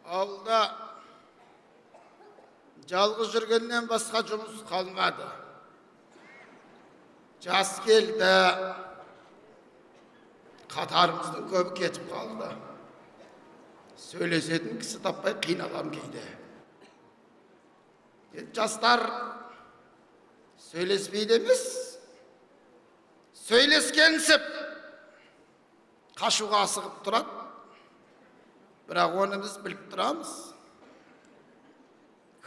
Ауылда жалғыз жүргеннен басқа жұмыс қалмады. Жас келді, қатарымыздың көбі кетіп қалды. Сөйлесетін кісі таппай қиналам кейде. Енді жастар сөйлеспейді емес, сөйлескенсіп қашуға асығып тұрады. Бірақ оны біз біліп тұрамыз.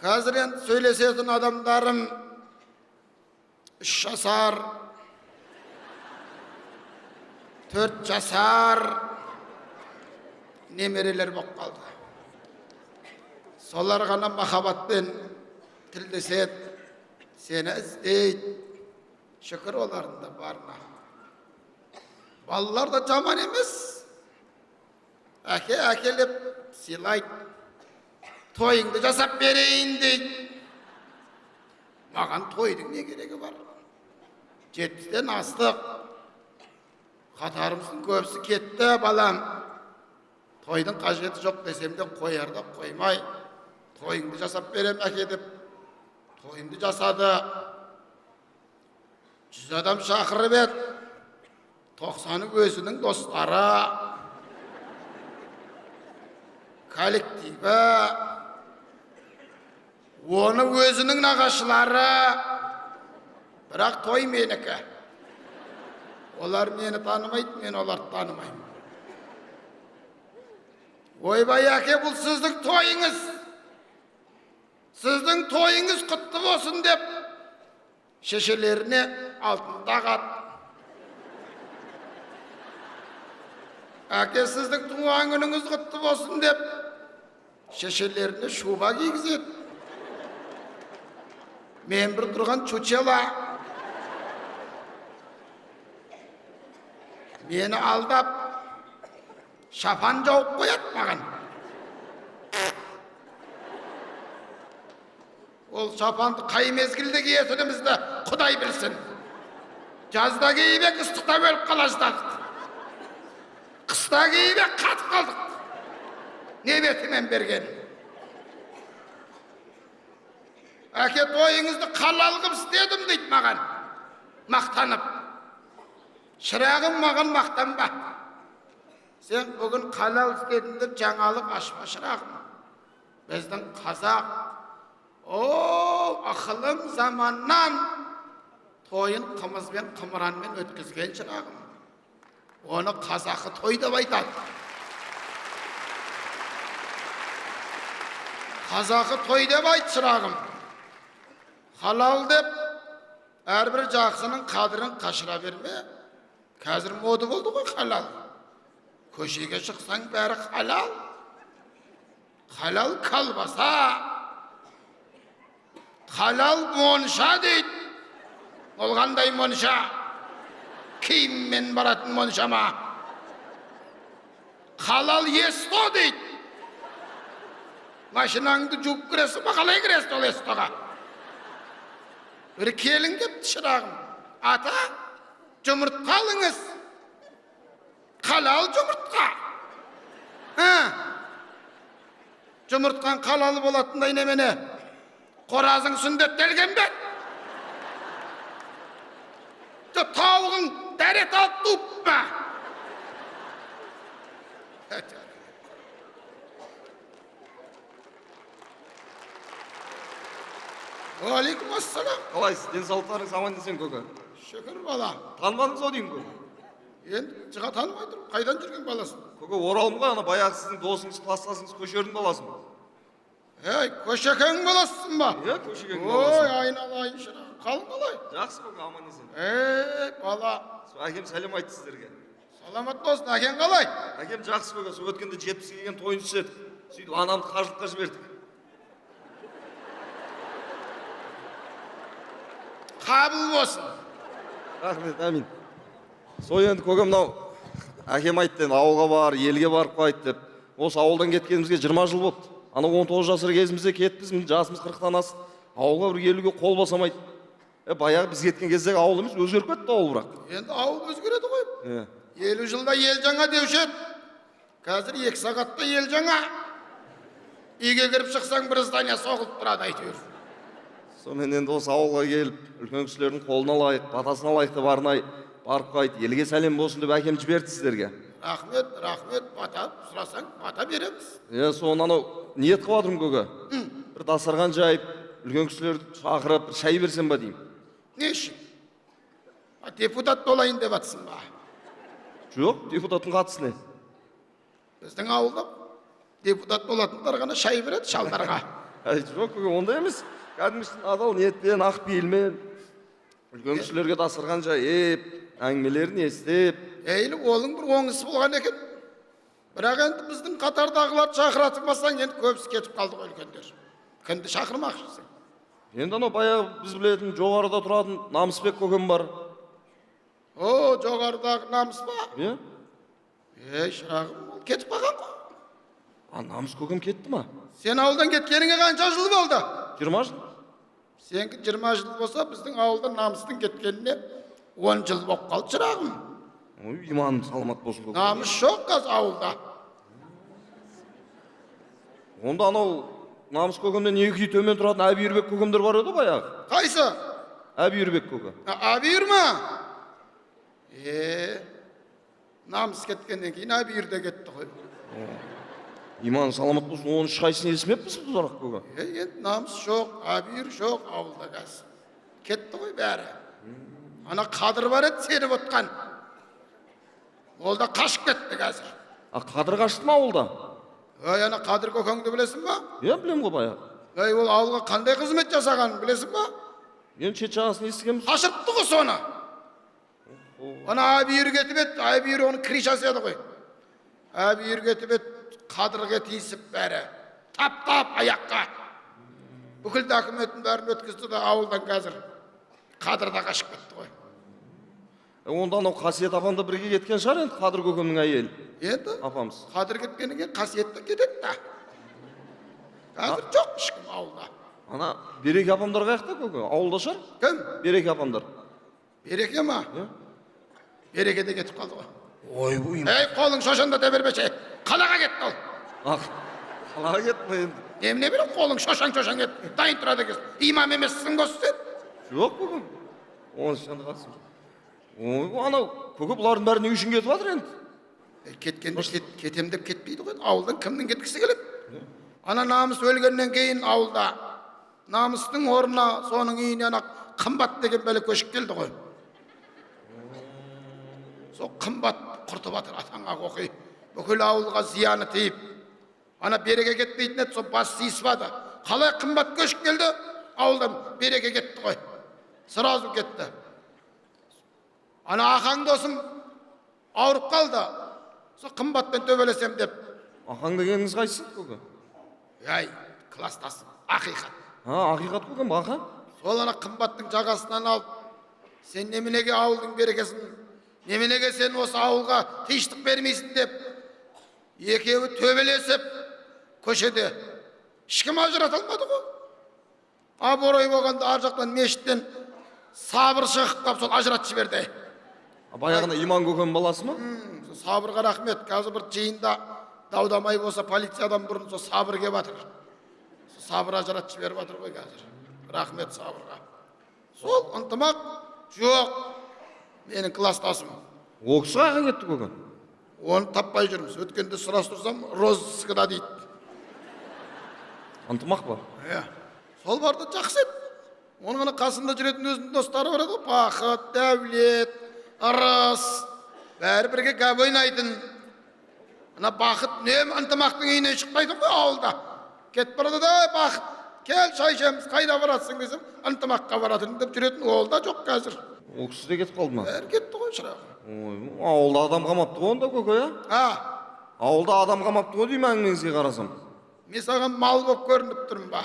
Қазір енді сөйлесетін адамдарым 3 жасар, 4 жасар немерелер болып қалды. Солар ғана махаббатпен тілдеседі, сені іздейді. Шүкір олардың да барына. Балалар да жаман емес. Әке әкеліп сыйлайды. Тойыңды жасап берейін дейді. Маған тойдың не керегі бар? 70-тен астық. Қатарымыздың көбісі кетті, балам. Тойдың қажеті жоқ десем де қояр да қоймай. Тойыңды жасап берем әке деп. Тойымды жасады. 100 адам шақырып еді. 90-ы өзінің достары, коллективі, оны өзінің нағашылары. Бірақ той менікі. Олар мені танымайды, мен оларды танымаймын. Ойбай әке, бұл сіздің тойыңыз. Сіздің тойыңыз құтты болсын деп шешелеріне алтын тағады. Әке, сіздің туған күніңіз құтты болсын деп шешелеріне шуба кигізеді. Мен бір тұрған чучела. Мені алдап шапан жауып қояды маған. Ол шапанды қай мезгілде киетінімізді Құдай білсін. Жазда киіп ек, ыстықта өліп қала жаздадық. Қыста киіп ек, қатып қалдық. Не бетімен берген? Әке, тойыңызды халал қылып істедім дейді маған. Мақтанып. Шырағым, маған мақтанба. Сен бүгін халал істедім деп жаңалық ашпа, шырағым. Біздің қазақ ықылым заманнан тойын қымызбен, қымыранмен өткізген, шырағым. Оны қазақы той деп айтады. Қазақы той деп айт, шырағым. Халал деп әрбір жақсының қадірін қашыра берме. Қазір мода болды ғой халал. Көшеге шықсаң бәрі халал. Халал колбаса, халал монша дейді. Ол қандай монша? Киіммен баратын монша ма? Халал есто дейді. Машинаңды жуып кіресің ба, қалай кіресің ол естоға? Бір келін кепті, шырағым. Ата, жұмыртқа алыңыз. Халал жұмыртқа. Жұмыртқан халал болатындай немене? Қоразың сүндеттелген бе? Тауығың дәрет алып туып па? Уағалейкум ассалам. Қалайсыз? Денсаулықтарыңыз аман есен, көке? Шүкір, бала. Танымадыңыз ау деймін, көке. Енді жыға танымай тұрмын. Қайдан жүрген баласың? Көке, Оралым ғой, ана баяғы сіздің досыңыз, кластасыңыз Көшердің баласымын. Ей, Көшекең баласысың ба? Иә, Көшекең Ой, баласымын. айналайын шырағым. Қалың қалай? Жақсы, көке, аман есен. Ей, бала. Сол әкем сәлем айтты сіздерге. Саламат болсын, әкең қалай? Әкем жақсы, көке, сол өткенде 70-ке келген тойын істедік. Сөйтіп анамды қажылыққа жібердік. Қабыл болсын. Рахмет, әмин. Сол енді көке, мынау әкем айтты енді ауылға бар, елге барып қайт деп. Осы ауылдан кеткенімізге 20 жыл болыпты. Ана 19 жасар кезімізде кетіппіз, міне жасымыз 40-тан асты. Ауылға бір келуге қол босамайды. Баяғы біз кеткен кездегі ауыл емес, өзгеріп кетті ауыл бірақ. Енді ауыл өзгереді ғой. Иә. 50 жылда ел жаңа деуші еді. Қазір 2 сағатта ел жаңа. Үйге кіріп шықсаң, бір здание соғылып тұрады әйтеуір. Сонымен енді осы ауылға келіп, үлкен кісілердің қолын алайық, батасын алайық деп арнайы барып қайт, елге сәлем болсын деп әкем жіберді сіздерге. Рахмет, рахмет. Бата сұрасаң, бата береміз. Иә, соны анау ниет қылып жатырмын, көке. Бір дастархан жайып, үлкен кісілерді шақырып, бір шай берсем ба деймін. Не үшін? А, депутат болайын деп жатсың ба? Жоқ, депутаттың қатысы не? Біздің ауылда депутат болатындар ғана шай береді шалдарға. Әй, жоқ, көке, ондай емес. Кәдімгі адал ниетпен, ақ пейілмен үлкен кісілерге дастархан жайып, әңгімелерін естіп. Әйлі, оның бір оң ісі болған екен. Бірақ енді біздің қатардағыларды шақыратын болсаң, енді көбісі кетіп қалды ғой, үлкендер. Кімді шақырмақшысың? Енді анау баяғы біз білетін, жоғарыда тұратын Намысбек көкем бар. О, жоғарыдағы Намыс па? Иә. Ей, шырағым, ол кетіп қалған ғой. А, Намыс көкем кетті ма? Сен ауылдан кеткеніңе қанша жыл болды? 20 жыл. Сенікі 20 жыл болса, біздің ауылда Намыстың кеткеніне 10 жыл болып қалды, шырағым. Ой, иманым саламат болсын, көке. Намыс жоқ қазір ауылда. Онда анау Намыс көкемнен екі үй төмен тұратын Әбүйірбек көкемдер бар еді баяғы. Қайсы? Әбүйірбек көке. Әбүйір ма? Е, Намыс кеткеннен кейін Әбүйір де кетті ғой. Иманың саламат болсын, оның ешқайсысын естімеппіз біз бірақ, көке. Е, енді Намыс жоқ, Әбүйір жоқ ауылда қазір. Кетті ғой бәрі. Ана Қадыр бар еді сеніп отқан, ол да қашып кетті қазір. А, Қадыр қашты ма ауылда? Ей, ана Қадыр көкеңді білесің ба? Иә, білемін ғой баяғы. Ей, ол ауылға қандай қызмет жасағанын білесің ба? Енді шет жағасын естігенбіз. Қашыртты ғой соны. Ана Әбүйір кетіп еді, Әбүйір оның крышасы еді ғой. Әбүйір кетіп еді, Қадырға тиісіп, бәрі таптап аяққа, бүкіл документін бәрін өткізді да, ауылдан қазір Қадыр да қашып кетті ғой. Е, онда анау Қасиет апам да бірге кеткен шығар енді, Қадыр көкемнің әйелі. Енді Апамыз. Қадыр кеткеннен кейін Қасиет те кетеді да. Қазір жоқ ешкім ауылда. Ана Береке апамдар қаяқта, көке? Ауылда шығар? Кім? Береке апамдар. Береке ма? Иә. Береке де кетіп қалды ғой. Ойбой. Ей, қолың шошаңдата бермеші, қалаға кетті ол. Ақ, қалаға кетті ме енді? Немене берем, қолың шошаң шошаң етіп дайын тұрады екенсің. Имам емессің ғой сен. Жоқ, көкем, оның ешқандай қатысы жоқ. Ой, анау, көке, бұлардың бәрі не үшін кетіп жатыр енді? Е, кеткенде кетем деп кетпейді ғой. Ауылдан кімнің кеткісі келеді? Ана Намыс өлгеннен кейін ауылда Намыстың орнына, соның үйіне ана Қымбат деген бәле көшіп келді ғой. Сол Қымбат құртып жатыр, атаңа оқи, бүкіл ауылға зияны тиіп. Ана Береке кетпейтін еді, сол бас сыйыспады. Қалай Қымбат көшіп келді, ауылдан береке кетті ғой, сразу кетті. Ана Ақаң досым ауырып қалды, сол Қымбатпен төбелесем деп. Ақаң дегеніңіз қайсысы, көке? Әй, класстасым, Ақиқат. А, Ақиқат көкем, аха. Сол ана Қымбаттың жағасынан алып, сен неменеге ауылдың берекесін, неменеге сен осы ауылға тыныштық бермейсің деп, екеуі төбелесіп көшеде, ешкім ажырата алмады ғой. Абырой болғанда, ар жақтан, мешіттен Сабыр шығып қалып, сол ажыратып жіберді. А, баяғыда Иман көкемнің баласы ма? Сол Сабырға рахмет. Қазір бір жиында дау дамай болса, полициядан бұрын сол Сабыр келіп жатыр. Сол Сабыр ажыратып жіберіп жатыр ғой қазір. Рахмет Сабырға. Сол Ынтымақ жоқ, менің класстасым. Ол кісі қаяққа кетті, көке? Оны таппай жүрміз. Өткенде сұрастырсам, розыскіда дейді. Ынтымақ па? Иә, сол бар да, жақсы еді. Оның ана қасында жүретін өзінің достары бар еді ғой: Бақыт, Дәулет, Ырыс, бәрі бірге гәп ойнайтын. Ана Бақыт үнемі Ынтымақтың үйінен шықпайтын ғой ауылда. Кетіп барады да, «Бақыт, кел, шай ішеміз, қайда барасың?» десем, «Ынтымаққа баратырмын» деп жүретін. Ол да жоқ қазір. Ол кісі де кетіп қалды ма? Бәрі кетті ғой, шырағым. Ой, ауылда адам қалмапты ғой онда, көке, иә? А? Ауылда адам қалмапты ғой деймін, әңгімеңізге қарасам. Мен саған мал болып көрініп тұрмын ба?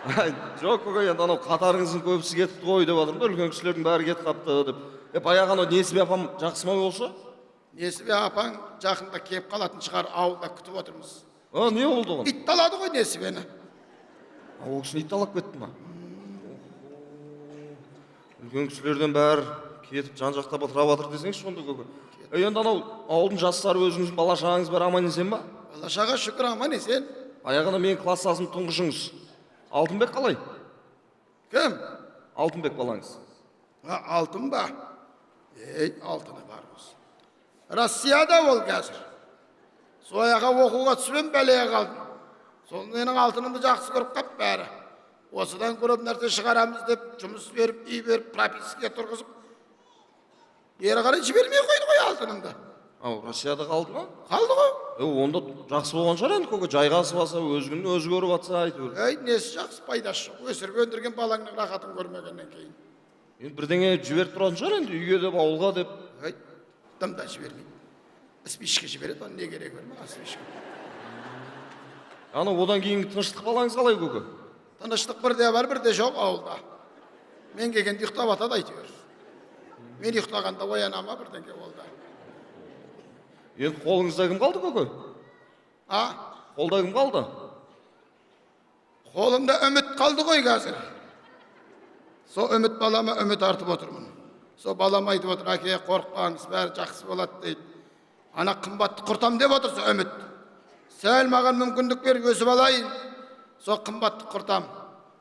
Ай, жоқ, көке, енді анау қатарыңыздың көбісі кетіпті ғой деп жатырмын да, үлкен кісілердің бәрі кетіп қалыпты деп. Е, баяғы анау Несібе апам жақсы ма болса? Несібе апаң жақында келіп қалатын шығар, ауылда күтіп отырмыз. А, не болды оған? Ит талады ғой Несібені. А, ол кісіні ит талап кетті ма? Үлкен кісілерден бәрі кетіп, жан жақта бытырап жатыр десеңізші онда, көке. Е, енді анау ауылдың жастары, өзіңіздің бала шағаңыз бәрі аман есен ба? Бала шаға шүкір, аман есен. Баяғыда менің класстасым, тұңғышыңыз Алтынбек қалай? Кім? Алтынбек балаңыз. А, Алтын ба? Ей, Алтыны бар болсын. Россияда ол қазір. Сол жаққа оқуға түсіп едім, бәлеге қалдым. Сол менің Алтынымды жақсы көріп қап бәрі. Осыдан көп нәрсе шығарамыз деп, жұмыс беріп, үй беріп, пропискаға тұрғызып, бері қарай жібермей қойды ғой Алтынымды. Ау, Россияда қалды ма? Қалды ғой. Е, онда жақсы болған шығар енді, көке, жайғасып алса, өз күнін өзі көріп жатса, әйтеуір. Ей, несі жақсы, пайдасы жоқ. Өсіріп өндірген балаңның рахатын көрмегеннен кейін. Енді бірдеңе жіберіп тұратын шығар енді, үйге деп, ауылға деп. Ей, дым да жібермейді. Спичка жібереді, оның не керегі бар маған спичка? Ана одан кейінгі Тыныштық балаңыз қалай, көке? Тыныштық бірде бар, бірде жоқ ауылда. Мен келгенде ұйықтап жатады әйтеуір. Мен ұйықтағанда ояна ма, бірдеңе болды. Енді қолыңызда кім қалды, көке? А? Қолда кім қалды? Қолымда Үміт қалды ғой қазір. Сол Үміт балама үміт артып отырмын. Сол балам айтып отыр, әке, қорықпаңыз, бәрі жақсы болады дейді. Ана Қымбатты құртам деп отыр сол Үміт. Сәл маған мүмкіндік бер, өсіп алайын. Сол Қымбатты құртам.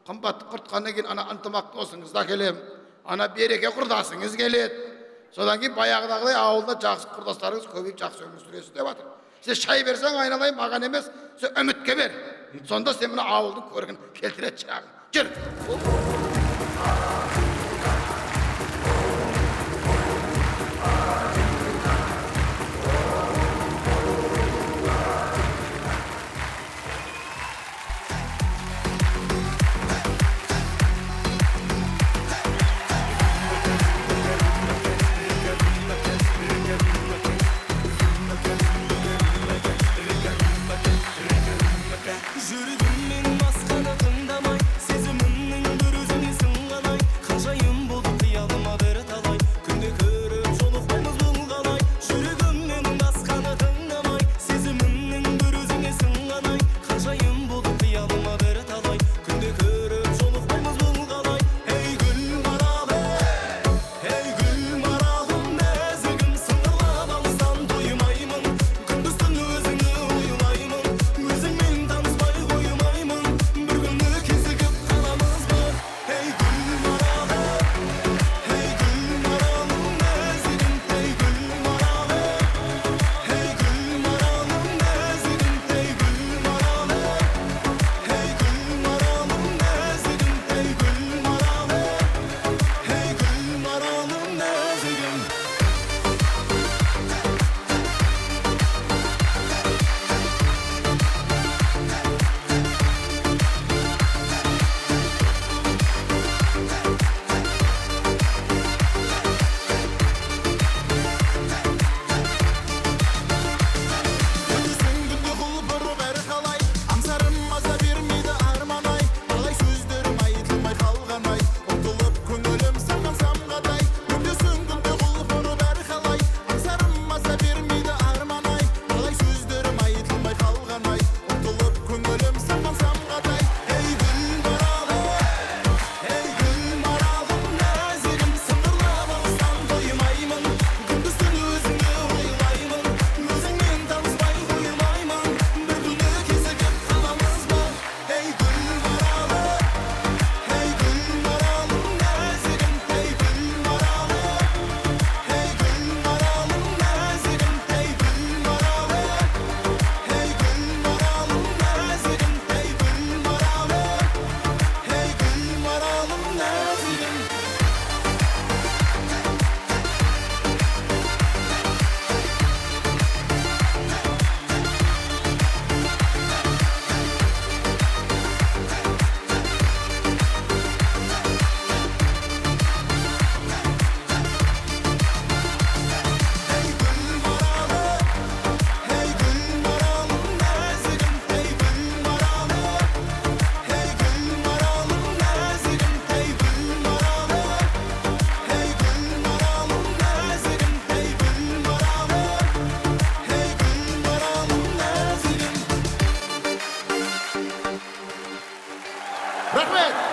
Қымбатты құртқаннан кейін ана Ынтымақ досыңызды әкелемін. Ана Береке құрдасыңыз келеді. Содан кейін баяғыдағыдай ауылда жақсы құрдастарыңыз көбейіп, жақсы өмір сүресіз деп жатыр. Сен шай берсең, айналайын, маған емес, сен Үмітке бер. Сонда сен мына ауылдың көркін келтіреді, шырағым. Жүр. Жүрдім мен басқаны тыңдамай, сезімімнің бір өзіңе сынғанай. Ғажайып болды қиялыма бірталай күнде көріп жолықпаймыз, бұл қалай? Жүрегім менің басқаны тыңдамай, сезімімнің бір өзіңе сынғанай. Ғажайып болды қиялыма бірталай күнде көріп жолықпаймыз, бұл қалай? Ей, гүл маралы, ей, гүл маралым, нәзігім, сыңғырлап алыстан тоймаймын. Күндіз түн өзіңді ойлаймын, өзіңмен таныспай қоймаймын. Бір күні кезігіп қаламыз ба? Ей, гүл маралы, ей, гүл маралым, нәзігім, ей, гүл маралы, ей, гүл маралым, нәзігім, ей, гүл маралы, ей, гүл маралым, нәзігім, ей, гүл маралы, ей, гүл маралым, нәзігім. Күндізін күнде құлпырып әрі қалай, аңсарым маза бермейді, арман ай. Талай сөздерім айтылмай қалған ай, ұмтылып көңілім саған самғадай. Күндізін күнде құлпырып әрі қалай, аңсарым маза бермейді, арман ай. Талай сөздерім айтылмай қалған ай, ұмтылып көңілім саған самғадай. Ей, гүл маралы, ей, гүл маралым, нәзігім, сыңғырлап алыстан тоймаймын. Күндіз түн өзіңді ойлаймын, өзіңмен таныспай қоймаймын. Бір күні кезігіп қаламыз ба? Ей, гүл маралы, ей, гүл маралым, нәзігім, ей, гүл маралы, ей, гүл маралым, нәзігім, ей, гүл маралы, ей, гүл маралым, нәзігім, ей, гүл маралы, ей, гүл маралым, нәзігім. Ей, гүл маралы, ей, гүл маралым, нәзігім, ей, гүл маралы, ей, гүл маралым, нәзігім, ей, гүл маралы, ей, гүл маралым, нәзігім, ей, гүл маралы, ей, гүл маралым, нәзігім. Рахмет.